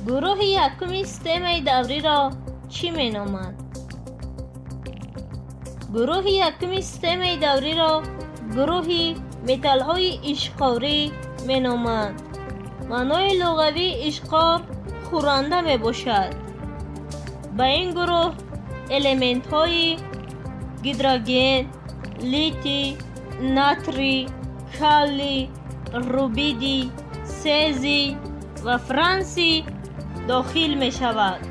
Гурӯҳи якуми системаи давриро чӣ меноманд? Гурӯҳи якуми системаи давриро гурӯҳи металлҳои ишқорӣ меноманд. Маънои луғавии ишқор хӯранда мебошад. Ба ин гурӯҳ элементҳои гидроген, литий, натрий, калий, рубидий, сезий ва франсий дохил мешавад.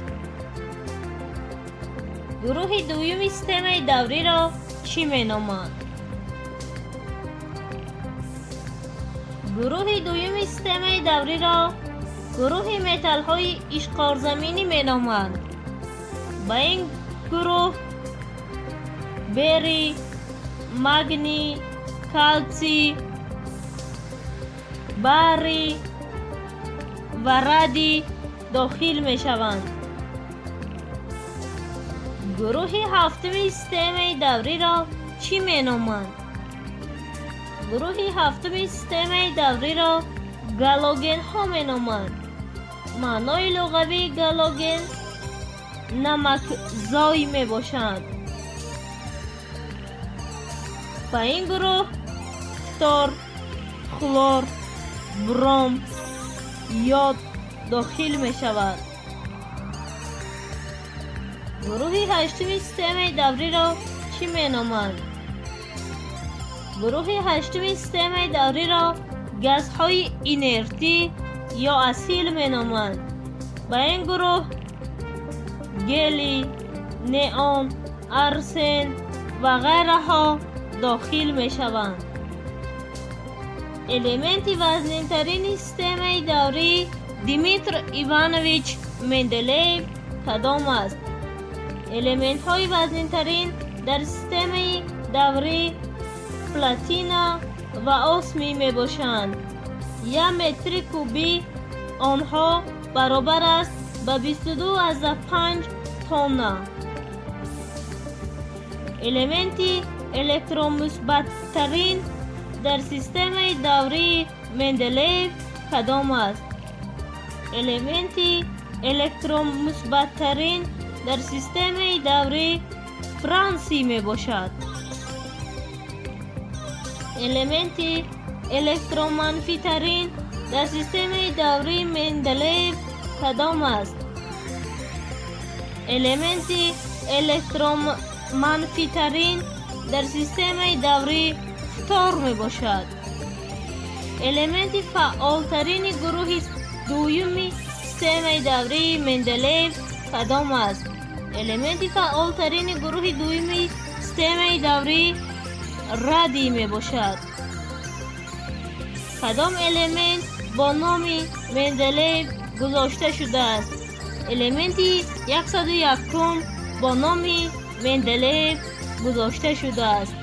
Гурӯҳи дуюми системаи давриро чӣ меноманд? Гурӯҳи дуюми системаи давриро гурӯҳи металлҳои ишқорзаминӣ меноманд. Ба ин гурӯҳ берий, магний, калсий, барий ва радий дохил мешаванд. Гурӯҳи ҳафтуми системаи давриро чӣ меноманд? Гурӯҳи ҳафтуми системаи давриро галогенҳо меноманд. Маънои луғавии галоген намакзой мебошад. Ба ин гурӯҳ фтор, хлор, бром, йод дохил мешавад. Гурӯҳи ҳаштуми системаи давриро чӣ меноманд? Гурӯҳи ҳаштуми системаи давриро газҳои инертӣ ё асил меноманд. Ба ин гурӯҳ гелий, неон, арсен ва ғайраҳо дохил мешаванд. Элементи вазнинтарини системаи даврии Дмитр Иванович Менделеев кадом аст? Элементҳои вазнинтарин дар системаи даврӣ платина ва осмий мебошанд. Як метри кубӣ онҳо баробар аст ба 22,5 тонна. Элементи электромусбаттарин дар системаи даврии Менделеев кадом аст? Элементи электромусбаттарин дар системаи даврӣ франсий мебошад. Элементи электроманфитарин дар системаи даврии Менделеев кадом аст? Элементи электроманфитарин дар системаи даврӣ фтор мебошад. Элементи фаъолтарини гурӯҳи дуюми системаи даврии Менделеев кадом аст? Элементи фаъолтарини гурӯҳи дуюми системаи даврӣ радий мебошад. Кадом элемент бо номи Менделеев гузошта шудааст? Элементи 101-ум бо номи Менделеев гузошта шудааст.